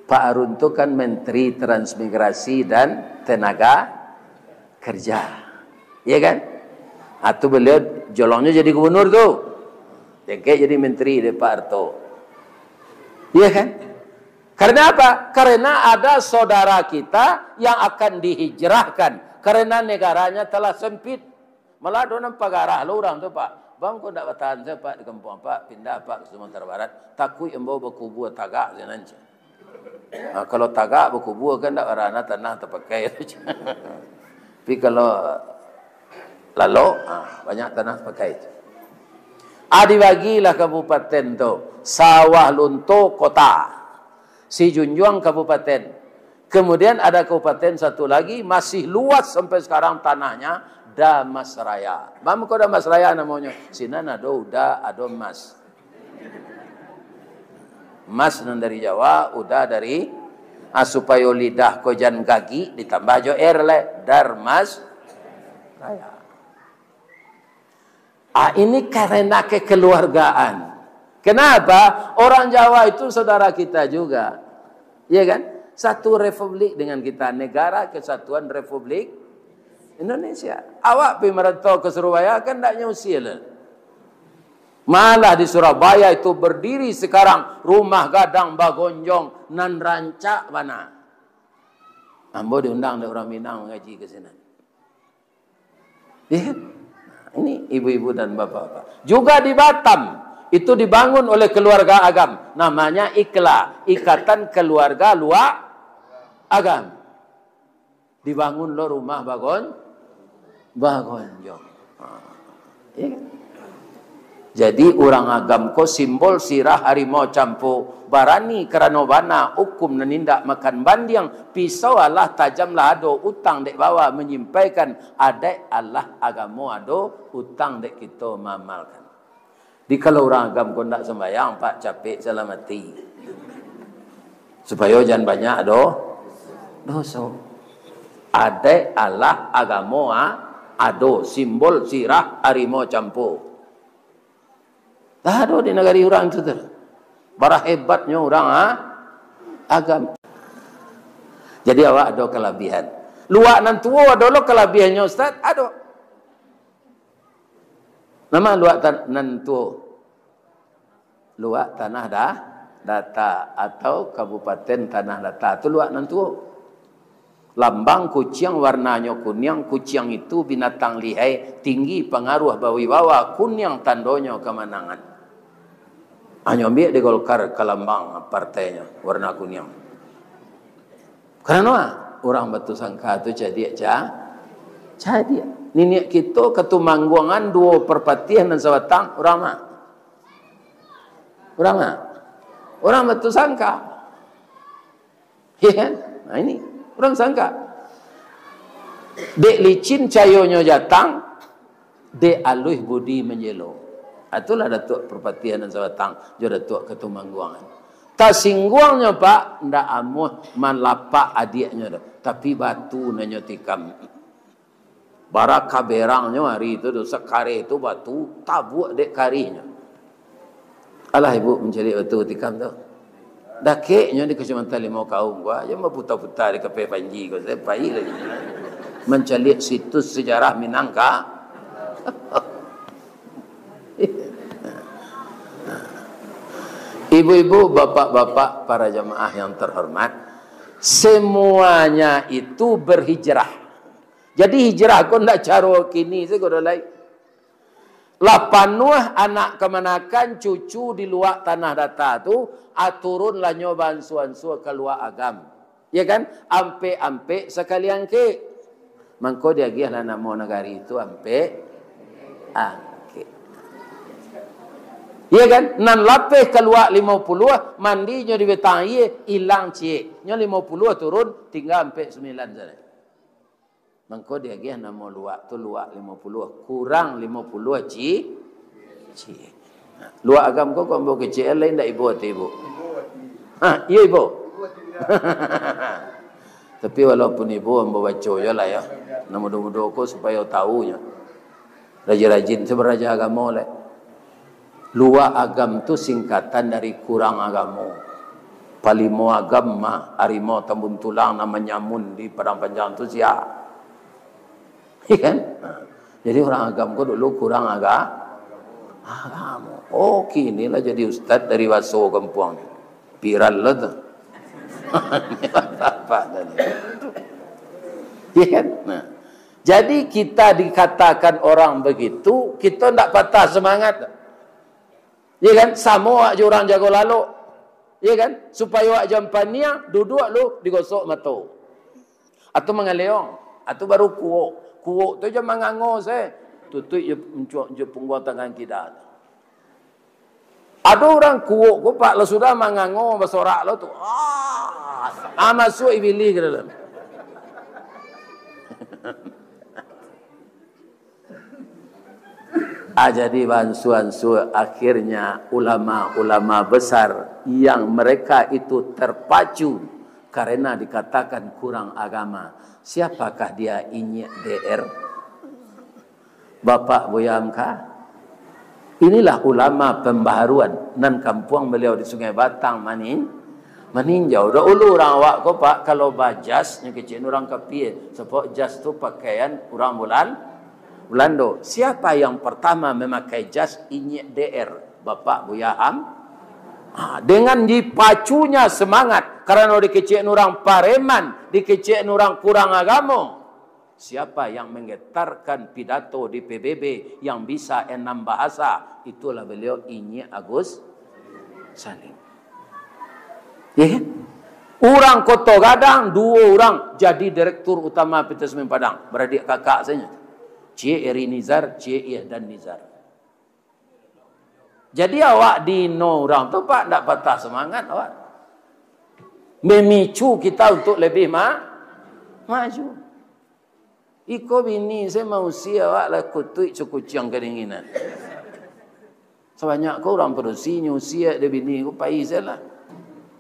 Pak Harun tu kan Menteri Transmigrasi dan Tenaga Kerja. Iya kan? Ah, tu beliau jolongnyo jadi gubernur tu. Jangkek jadi menteri dek Pak Harto. Iya kan? Karena apa? Karena ada saudara kita yang akan dihijrahkan karena negaranya telah sempit. Malah ado nan pagarah lo urang tu, Pak. Bang, ko ndak batahan sajo, Pak, di kampuang Apak, pindah, Pak, ka Sumatera Barat. Takuik ambo bakubua tagak sinan, cek. Nah, kalau tagak bakubua kan ndak barana tanah tapakai. Tapi kalau lalok, ah, banyak tanah tapakai. Ah, dibagilah kabupaten tu, Sawah Lunto kota, Sijunjuang kabupaten. Kemudian ada kabupaten satu lagi, masih luas sampai sekarang tanahnya, Damasraya. Baa mangko Damasraya namonyo? Sinan ado uda, ado mas. Mas nan dari Jawa, uda dari, ah, supayo lidah ko jan gagik, ditambah jo er lai, Darmas Raya. Ah, ini karena kekeluargaan. Kenapa? Orang Jawa itu saudara kita juga. Iya kan? Satu republik dengan kita, Negara Kesatuan Republik Indonesia. Awak pi marantau ke Surabaya kan ndak nyusil. Malah di Surabaya itu berdiri sekarang rumah gadang bagonjong nan rancak bana. Ambo diundang dek urang Minang mangaji ka sinan. Ya kan? Ini ibu-ibu dan bapak-bapak. Juga di Batam, itu dibangun oleh keluarga Agam. Namanya IKLA, Ikatan Keluarga Luak Agam. Dibangun lo rumah bagon-, bagonjong. Ha. Ya kan? Jadi, urang Agam ko simbol sirah harimau campo, barani karano bana, ukum nan indak makan bandiang, pisau alah tajam lah ado, utang dek bawa manyimpaikan, adaik alah agamo ado, utang dek kito maamalkan. Di kalau urang Agam ko ndak sumbayang, Pak, capek salah mati. Supayo jan banyak do-, doso. Adaik alah agamo, ah, ado, simbol sirah harimau campo. Lah ado di nagari urang tu, tu. Bara hebatnyo urang, ah, Agam. Jadi awak ado kalabihan. Luak nan tuo ado lo kalabihannyo, Ustaz? Ado. Nama luak tan-, nan tuo? Luak Tanah Da-, Data atau Kabupaten Tanah Data tu luak nan tuo. Lambang kuciang, warnanyo kuniang, kuciang itu binatang lihai, tinggi, pangaruah, bawibawa, kuniang tandonyo kamanangan. Hanyo ambiak di Golkar ka lambang partainyo, warna kuniang. Karano, ah, urang Batusangka tu cadiak ca-, cadiak. Niniak kito Katumangguangan duo Parpatiah nan sabatang, urang ma? Urang ma? Urang Batusangka. Ya kan? Nah, ini urang sangka. Dek licin cayonyo jatang, dek aluih budi manjelo. Itulah Datuak Parpatiah nan sabatang jo Datuak Katumangguangan. Tasingguangnyo, Pak, ndak amuah malapak adiaknyo tu, tapi batu nan nyo tikam. Bara kaberangnyo ari tu, tu sakareh tu batu tabuak dek karihnyo. Alah, ibu mancaliak batu tikam tu. Dakeknyo di Kacamatan Limau Kaum ko, aja baputa-puta di Kapeh Panji ko, saya pai lagi. Mancaliak situs sejarah Minangka. Ibu-ibu, bapak-bapak, para jamaah yang terhormat, semuanya itu berhijrah. Jadi hijrah ko ndak caro kini sajo doh lai. Lah panuah anak kamanakan, cucu di luak Tanah Data tu, ah, turunlah nyo baansua-ansua ka luak Agam. Ya kan? Ampek-ampek sakali angkek. Mangko diagiahlah namo nagari tu Ampek Angkek. Ya kan? Nan lapeh ka luak Limo Puluah, mandinyo di batang aia, ilang ciek. Nyo Limo Puluah turun, tingga Ampek Sambilan sajo. Mangko diagiah namo luak tu Luak Limo Puluah, kurang limo puluah ci-, ciek. Nah, luak Agam ko, ko ambo kecek, lain ndak ibo atau ibu? Ha, iyo ibo. Tapi walaupun ibo, ambo baco jo lah yo. Nan mudo-mudo ko supayo tau nyo. Rajin-rajin tu baraja agamo lai. Luak Agam tu singkatan dari kurang agamo. Palimo Agam mah, harimau Tambun Tulang nan manyamun di Padang Panjang tu sia. Iya kan? Nah, jadi urang Agam ko dulu kurang aga-, agamo. Oh, kini lah jadi ustaz dari Waso kampuang ni. Viral lah tu. Bapak tadi. Iya kan? Nah. Jadi, kita dikatakan orang begitu, kita ndak patah semangat. Ya kan? Samo awak jo urang jago lalok. Ya kan? Supayo awak jan paniang, duduak lu digosok mato. Atau mangaleong, atau baru kuok. Kuok tu jan mangango se. Tutuik jo, jo pungguang tangan kida. Ado urang kuok ko, Pak, lah sudah mangango basorak lo tu. Ah, ah, masuak ibilih ka dalam. Ah, jadi baansua-ansua, akhirnya ulama-ulama besar yang mereka itu terpacu karena dikatakan kurang agama. Siapakah dia, Inyiak D R? Bapak Buya Hamka? Inilah ulama pembaharuan nan kampuang beliau di Sungai Batang manin-, maninjau. Dahulu urang awak ko, Pak, kalau bajas, nyo kecek urang kapie, sabab jas tu pakaian urang Bulan-, Bulando. Siapa yang pertama memakai jas? Inyiak D R, Bapak Buya Ham-, ha, dengan dipacunya semangat, karano dikecek urang pareman, dikecek urang kurang agamo. Siapa yang menggetarkan pidato di P B B yang bisa enam bahasa? Itulah beliau, Inyiak Agus Salim. Ya kan? Urang Koto Gadang, duo urang jadi direktur utama P T S M Padang, baradik kakak sajo. Ciek Eri Nizar, Ciek Ihdan Nizar. Jadi, awak dihino urang tu, Pak, ndak patah semangat awak. Memicu kita untuk lebih ma-, maju. Iko bini se mausia awak lah kutuik sakuciang kadinginan. Sabanyak ko urang padusi nyusia dek bini ko, pai se lah.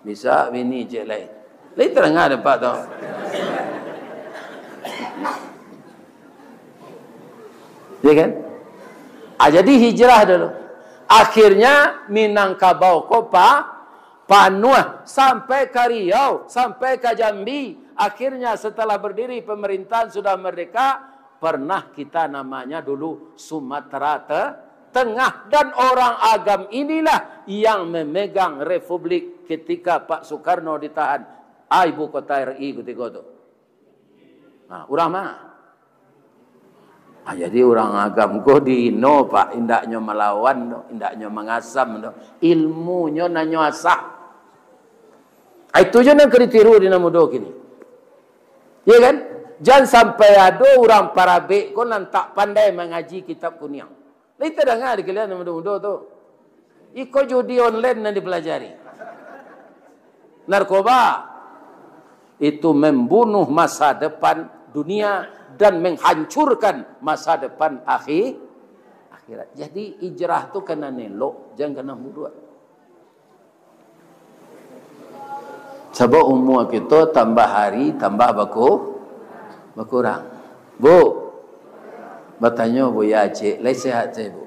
Bisa bini cek lai. Lai tadanga dek Pak tu. Ya kan? Ah, jadi hijrah dulu. Akhirnya Minangkabau ko pa-, panuah sampai ka Riau, sampai ka Jambi. Akhirnya setelah berdiri pemerintahan sudah merdeka, pernah kita namanya dulu Sumatera Te-, Tengah. Dan orang Agam inilah yang memegang republik ketika Pak Soekarno ditahan. Ah, ibu kota R I ketika tu. Nah, urang ma? Ah, jadi urang Agam ko dihino, Pak, indaknyo malawan doh, indaknyo mangasam doh. Ilmunyo nan nyo asah. Ah, itu jo nan ka ditiru di nan mudo kini. Ya kan? Jan sampai ado urang parabek ko nan tak pandai mangaji kitab kuniang. Lai tadanga di kalian nan mudo-mudo tu. Iko judi online nan dipelajari. Narkoba. Itu membunuh masa depan dunia dan menghancurkan masa depan akhi-, akhirat. Jadi, hijrah tu ka nan elok, jan ka nan buruak. Sabab umua kito tambah hari, tambah baku-, bakurang. Bu, batanyo Buya Acik, lai sehat se, Bu?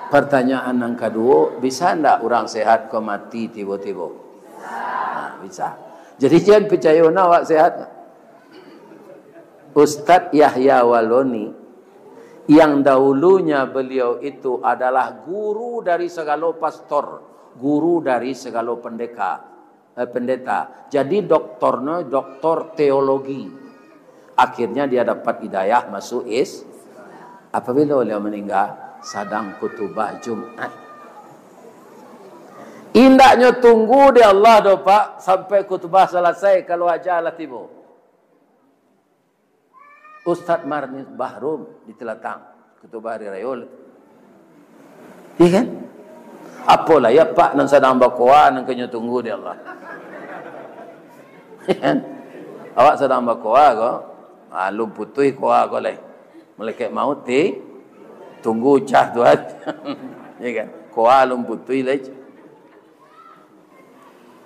Partanyaan nan kaduo, bisa ndak urang sehat ko mati tibo-tibo? Ha, bisa. Jadi, jan picayo nah awak sehat. Ustadz Yahya Waloni, yang dahulunya beliau itu adalah guru dari segalo pastor, guru dari segalo pendeka-, eh, pendeta. Jadi, doktornyo doktor teologi. Akhirnya dia dapat hidayah masuk Is-, apabila beliau meninggal, sadang khutubah Jumat. Indaknyo tunggu di Allah doh, Pak, sampai khutubah salasai, kalau aja lah tibo. Ustadz Marni Bahrum di Telatang, khutubah hari rayo lah. Iya kan? Apolah ya, Pak, nan sadang bakoa, nan kanyo tunggu di Allah. Iya kan? Awak sadang bakoa ko, ah, alun putuih koa ko lai. Malaikat maut ti tunggu cah tu, kan? Iya kan? Koa alun putuih lai.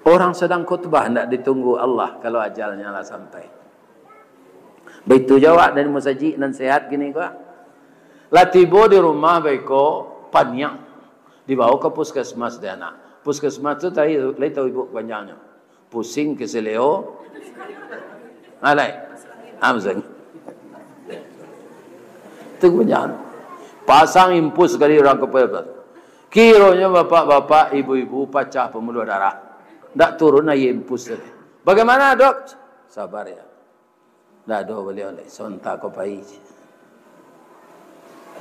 Orang sadang khutbah ndak ditunggu Allah kalau ajalnya lah sampai. Baitu jo awak dari masajik nan sehat kini ko. Lah tibo di rumah baiko, paniang. Dibawa ka puskesmas dek anak. Puskesmas tu tadi, lai tahu ibu kepanjangnyo. Pusing, keseleo. Alai. Amseng. Tu kepanjangan. Pasang impus kali urang kepala. Kironyo bapak-bapak, ibu-ibu pacah pembuluh darah. Ndak turun aia impus tadi. Bagaimana, Dok? Sabar ya. Ndak ado baliau lai, sabanta ko pai.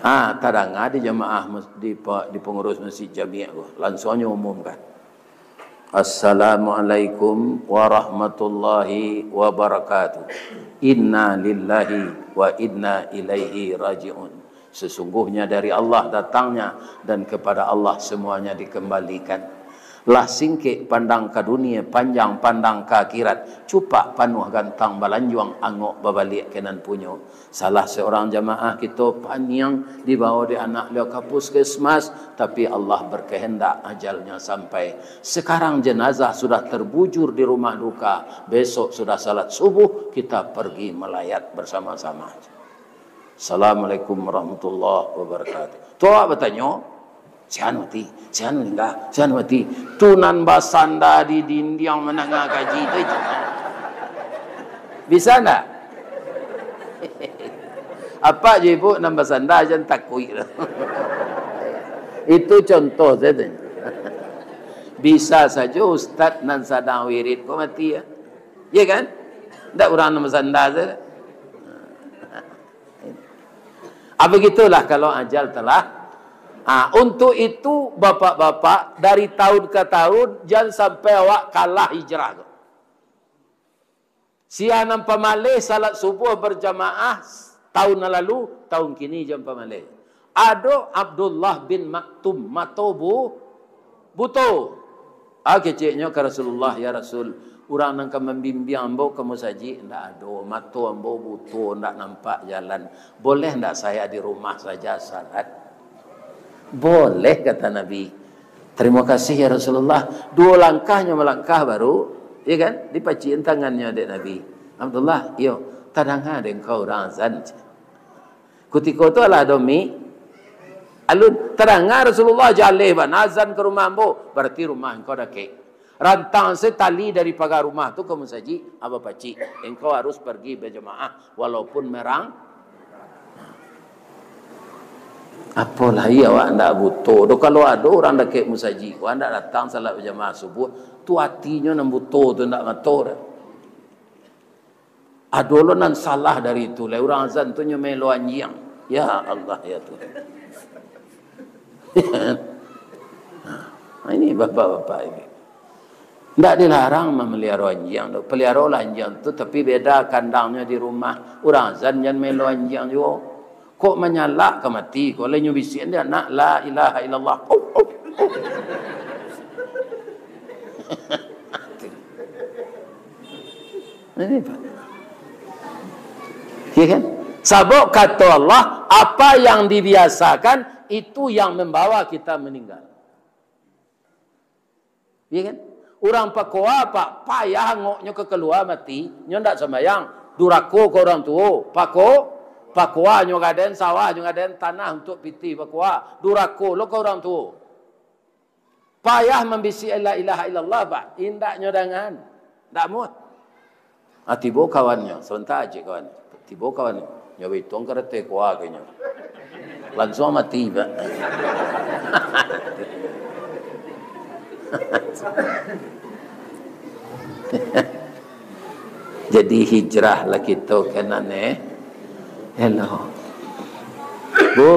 Ah, tadanga di jamaah mas-, di pa-, di pangurus masjid jamiah ko. Lansuangnyo umumkan. "Assalamualaikum warahmatullahi wabarakatuh. Inna lillahi wa inna ilaihi raji'un." Sesungguhnya dari Allah datangnya, dan kepada Allah semuanya dikembalikan. Lah singkek pandang ka dunia, panjang pandang ka akhirat. Cupak panuah gantang balanjuang, angok babaliak ka nan punyo. Salah seorang jamaah kito paniang dibawa dek anak beliau ka puskesmas, tapi Allah berkehendak ajalnya sampai. Sekarang jenazah sudah terbujur di rumah duka. Besok sudah salat subuh, kita pergi melayat bersama-sama. Assalamualaikum warahmatullahi wabarakatuh. Tu awak batanyo, "Sia mati, sia maningga, sia mati." Tu nan basanda di dindiang mandanga kaji tu, itu. Bisa ndak? Apak jo ibu nan basanda, jan takuik tu. Itu contoh sajo. Bisa sajo ustaz nan sadang wirid ko mati, ya. Ya kan? Ndak urang nan basanda sajo. Ah, begitulah kalau ajal telah. Ah, untuk itu, bapak-bapak, dari tahun ke tahun, jan sampai awak kalah hijrah tu. Sia nan pamaleh salat subuh berjamaah tahun nan lalu, tahun kini jan pamaleh. Ado Abdullah bin Maktum, mato bu-, buto. Ah, keceknyo ka Rasulullah, "Ya Rasul, urang nan ka mambimbiang ambo ka musajik ndak ado, mato ambo buto, ndak nampak jalan. Boleh ndak saya di rumah saja salat?" "Boleh," kata Nabi. "Terima kasih, ya Rasulullah." Duo langkah nyo malangkah baru, ya kan? Dipacik tangannyo dek Nabi. "Abdullah, iyo, tadanga dek engkau urang azan." Kutiko tu alah ado mik alun. Tadanga Rasulullah jaleh bana azan ka rumah ambo, barati rumah engkau dakek. Rantang se tali dari paga rumah tu ka musajik, abah pacik. Engkau harus pergi bajamaah, walaupun merang. Apo lai awak ndak buto doh, kalau ado urang dakek musajik, awak ndak datang salat bajamaah subuh, tu atinyo nan buto tu, ndak mato doh. Ado lo nan salah dari itu lai, urang azan tu nyo melo anjiang. Ya Allah, ya Tuhan. Nah, ini bapak-bapak ini. Ndak dilarang mameliaro anjiang tu. Peliarolah anjiang tu, tapi beda kandangnyo di rumah. Urang azan jan melo anjiang juo. Kok manyalak ka mati, kok lai nyo bisiak dia, "Nak, la ilaha illallah." Au, au, au. Ini, Pak. Ya kan? Sabab kato Allah, apa yang dibiasakan, itu yang membawa kita meninggal. Iya kan? Urang pakoa, Pak, payah angoknyo ka kalua mati, nyo ndak sambayang. Durako ka urang tuo, pako-, pakoa nyo gaden sawah, nyo gaden tanah untuak pitih pakoa. Durako lo ka urang tuo. Payah mambisiak la ilaha illallah, Pak. Indak nyo dangan. Ndak muah. Ah, tibo kawannyo, sabanta ciek kawan. Tibo kawannyo, nyo baitung karateh kuah ka inyo. Lansuang mati, Pak. Jadi hijrahlah kito ka nan, eh, elok. Bu,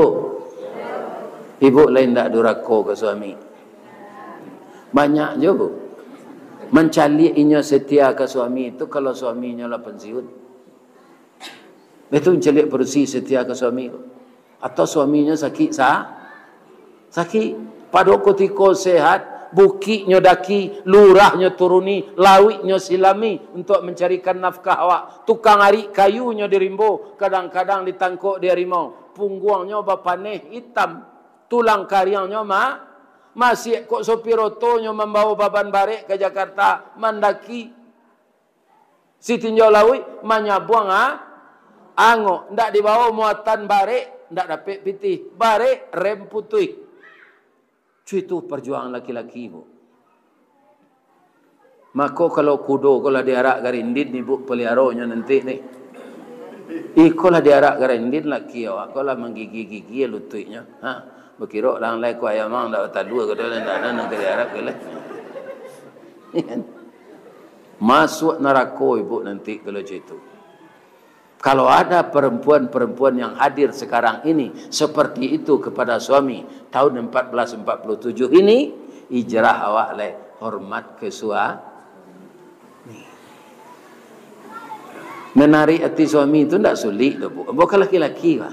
ibu lai ndak durako ka suami? Banyak juo, Bu. Mancaliak inyo setia ka suami tu, kalau suaminyo lah pensiun. Itu mancaliak padusi setia ka suami tu. Atau suaminyo sakik sa-, sakik. Pado kutiko sehat, bukiknyo daki, lurahnyo turuni, lauiknyo silami untuak mancarikan nafkah awak. Tukang arik kayunyo di rimbo, kadang-kadang ditangkok dek harimau. Pungguangnyo bapaneh itam. Tulang kariangnyo ma-, masiak kok sopir otonyo mambawo baban barek ka Jakarta, mandaki Sitinjau Lauik, manyabuang a-, angok, ndak dibawo muatan barek, ndak dapek pitih, barek rem putuih. Cuitu parjuangan laki-laki, Bu. Mako, kalau kudo ko lah diarak garindin, ibu paliaronyo nanti ni. Iko lah diarak garindin, laki awak ko lah manggigi-gigi lutuiknyo. Ha, bakiro lah lai ko ayam ang ndak batalua ko, ndak, ndak, ndak, ndak diarak ko lah. Masuak narako ibu nanti kalau cak itu. Kalau ada perempuan-perempuan yang hadir sekarang ini seperti itu kepada suami, tahun empat belas empat puluh tujuh ini, hijrah awak lai, hormat ke suami. Menarik hati suami tu ndak sulik doh, Bu. Ambo kan laki-laki, bah.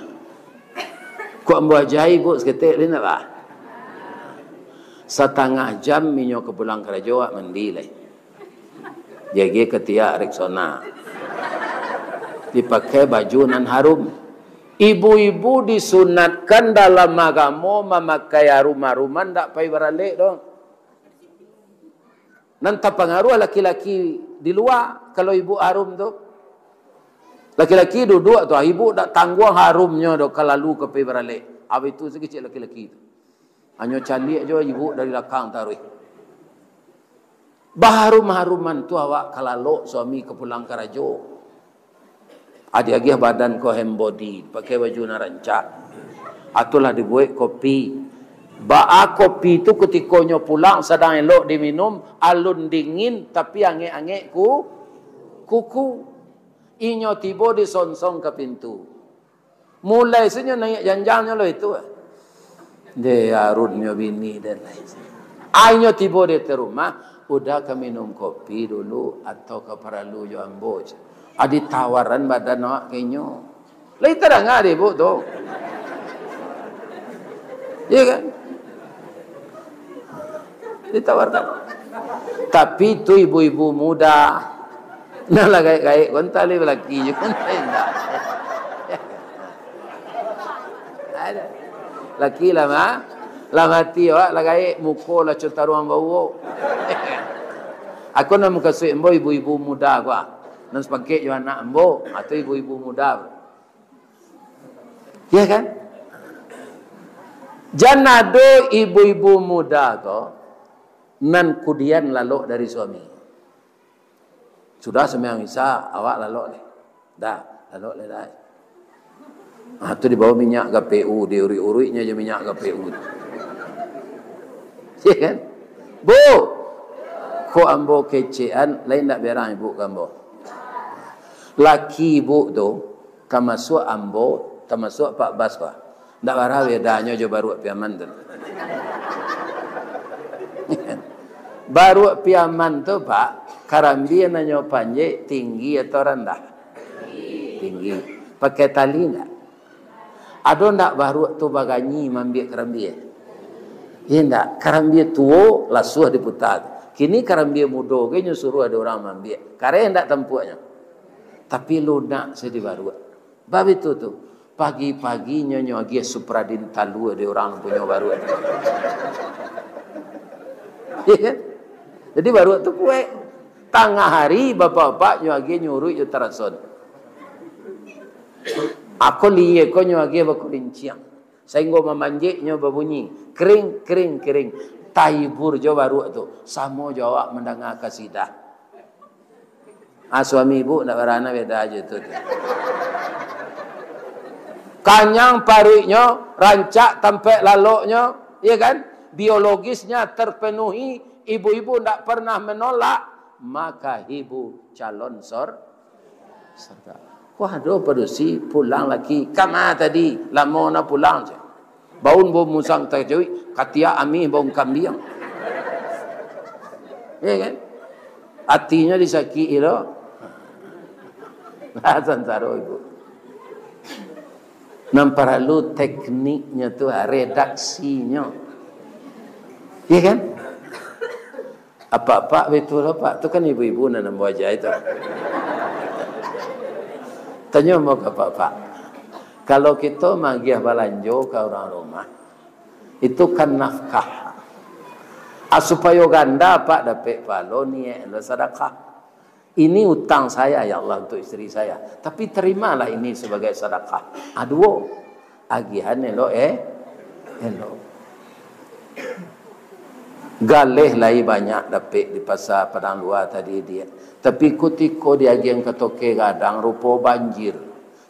Kok ambo ajai, Bu, saketek lai ndak, bah? Satangah jam inyo ka pulang karajo, awak mandi lai. Jaga katiak Rexona. Dipakai baju nan harum. Ibu-ibu disunatkan dalam agamo mamakai harum-haruman, ndak pai baralek doh. Nan tapangaruah laki-laki di lua, kalau ibu harum tu. Laki-laki duduak tu, ibu ndak tangguang harumnyo doh, ka lalu ka pai baralek. Abih tu sakecek laki-laki tu. Hanyo caliak jo ibu dari lakang taruih. Baharum-haruman tu awak ka lalok suami ka pulang karajo. Adiak-adiak badan ko hand body, pakai baju nan rancak. Atulah dibuek kopi. Baa kopi tu kutiko nyo pulang sadang elok diminum, alun dingin tapi angek-angek ku, kuku. Inyo tibo disonsong ka pintu. Mulai sajo naiak janjangnyo lo itu. Deh, arunnyo bini dan lain. Ainyo tibo di ateh rumah, "Uda ka minum kopi dulu, atau ka paralu jo ambo?" Ah, ditawaran badan awak ka inyo. Lai tadanga dek ibu tu. Iya kan? Ditawarkan. Tapi tu ibu-ibu muda. Nah, lah gaek-gaek, kok antah lai balaki jo, kok antah indak. Ada. Laki lah, ma-, lah mati awak, lah gaek, muko lah co taruang bauo. Aku nan mukasuik ambo ibu-ibu muda ko, ah. Nan sapangkek jo anak ambo, atau ibu-ibu muda. Ya kan? Jan ado ibu-ibu muda ko, nan kudian lalok dari suami. Sudah sumbayang Isya, awak lalok lai. Dah, lalok lai dah. Ah, tu dibawa minyak G P U, diuruik-uruiknyo jo minyak G P U tu. Ya kan? "Bu, kok ambo kecekan, lai ndak berang ibu ka ambo?" Laki ibu tu, tamasuak ambo, tamasuak Pak Bas ko. Ndak bara bedanyo jo baruak Piaman tu. Baruak Piaman tu, Pak, karambia nan nyo panjek tinggi atau randah? Tinggi. Pakai tali ndak? Ado ndak baruak tu baganyi maambiak karambia? Iya ndak? Karambia tuo lasuah diputa. Kini karambia mudo ge nyo suruah dek urang maambiak. Kareh ndak tampuaknyo? Tapi lunak sajo dibaruak. Bab itu tu, pagi-pagi nyo, nyo agiah Supradin talua dek urang punyo baruak. Iya kan? Jadi baruak tu kuaik. Tangah hari, bapak-bapak nyo agiah nyo uruik jo tarason. Ako liyie ko nyo agiah bakurinciang. Sainggo mamanjeknyo babunyi, kering, kering, kering. Tahibur jo baruak tu. Samo jo awak mandanga kasidah. Ah, suami ibu ndak barana beda aja tu. Kanyang paruiknyo, rancak tampek laloknyo, iya kan? Biologisnya terpenuhi, ibu-ibu ndak pernah menolak, maka ibu calon sor-, sorga. Wah, ado padusi pulang laki, "Kama tadi, lamo na pulang," ceh. Baun bau musang tacawi, katiak amih bau kambiang. Ya kan? Atinyo disakik-i lo. Lah, sansaro ibu. Nan paralu tekniknyo tu, ah, redaksinyo. Ya kan? Apak-apak betul, Pak. Tu kan ibu-ibu nan ambo aja itu. Tanyo ambo ka apak-apak. Kalau kito magiah balanjo ka urang rumah, itu kan nafkah. Ah, supayo ganda, Pak, dapek pahalo, niaik lo sadakah. Ini utang saya, ya Allah, untuk isteri saya. Tapi terimalah ini sebagai sadakah. Ah, duo. Agihan elok, eh? Elok. Galeh lai banyak dapek di pasa Padang Lua tadi, dia. Tapi kutiko diagiahan ka toke gadang, rupo banjir.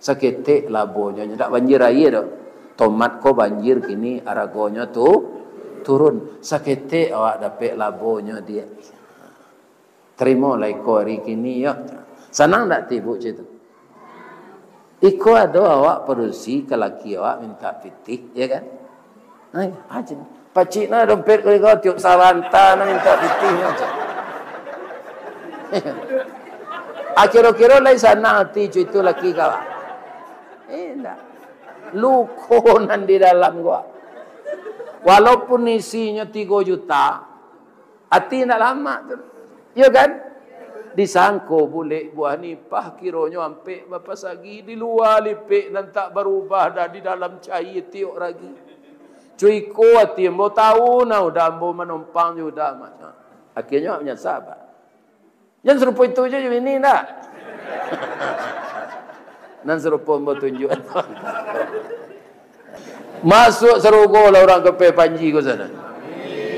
Saketek labonyo, ndak banjir aia doh. Tomat ko banjir kini aragonyo tu turun. Saketek awak dapek labonyo, dia. Tarimo lah iko ari kini, yo. Sanang ndak ti, Bu, ceh tu? Iko ado awak padusi ka laki awak minta pitih, ya kan? Ai, aja. Pacik na dompet ko iko, tiok saranta na minta pitih na, cak. Ah, kiro-kiro lai sanang ati cuy tu laki ka awak? Indak. Luko nan di dalam ko. Walaupun isinyo tigo juta, ati indak lamak tu. Iyo kan? Disangko bulek buah nipah, kironyo ampek bapasagi, di lua lipek nan tak barubah, dah di dalam cayia tiok ragi. Cuiko ati ambo, tau nah udah ambo manompang jo udah mah. Akhirnyo manyasa, Pak. Jan sarupo itu je jo bini, ndak? Nan sarupo ambo tunjuak. Masuak sarugo lah urang ka P P N J ko sanak.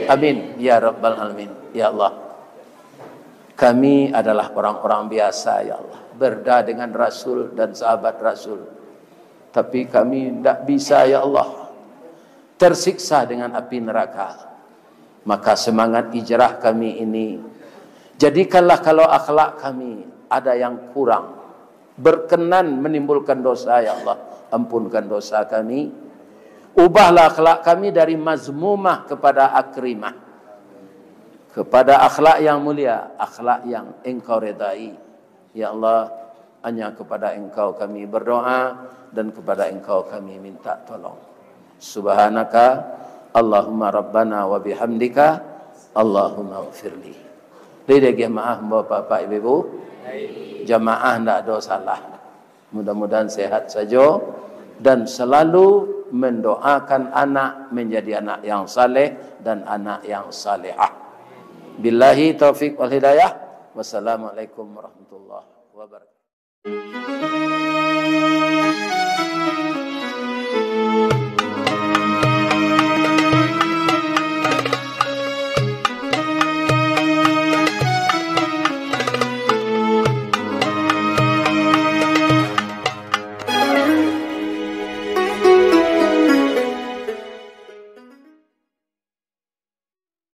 Amin. Ya Rabbal Alamin. Ya Allah. Kami adalah orang-orang biasa, ya Allah. Berda dengan Rasul dan sahabat Rasul. Tapi kami ndak bisa, ya Allah. Tersiksa dengan api neraka. Maka semangat hijrah kami ini, jadikanlah kalau akhlak kami ada yang kurang, berkenan menimbulkan dosa, ya Allah, ampunkan dosa kami. Ubahlah akhlak kami dari mazmumah kepada akrimah, kepada akhlak yang mulia, akhlak yang Engkau redai. Ya Allah, hanya kepada Engkau kami berdoa dan kepada Engkau kami minta tolong. Subhanaka Allahumma Rabbana wa bihamdika, Allahumma ghafirli. Jadi, jamaah, bapak-bapak, ibu-ibu, jamaah ndak ado salah. Mudah-mudahan sehat sajo dan selalu mendoakan anak menjadi anak yang saleh dan anak yang salehah. Billahi taufik wal hidayah. Wassalamualaikum warahmatullahi wabarakatuh.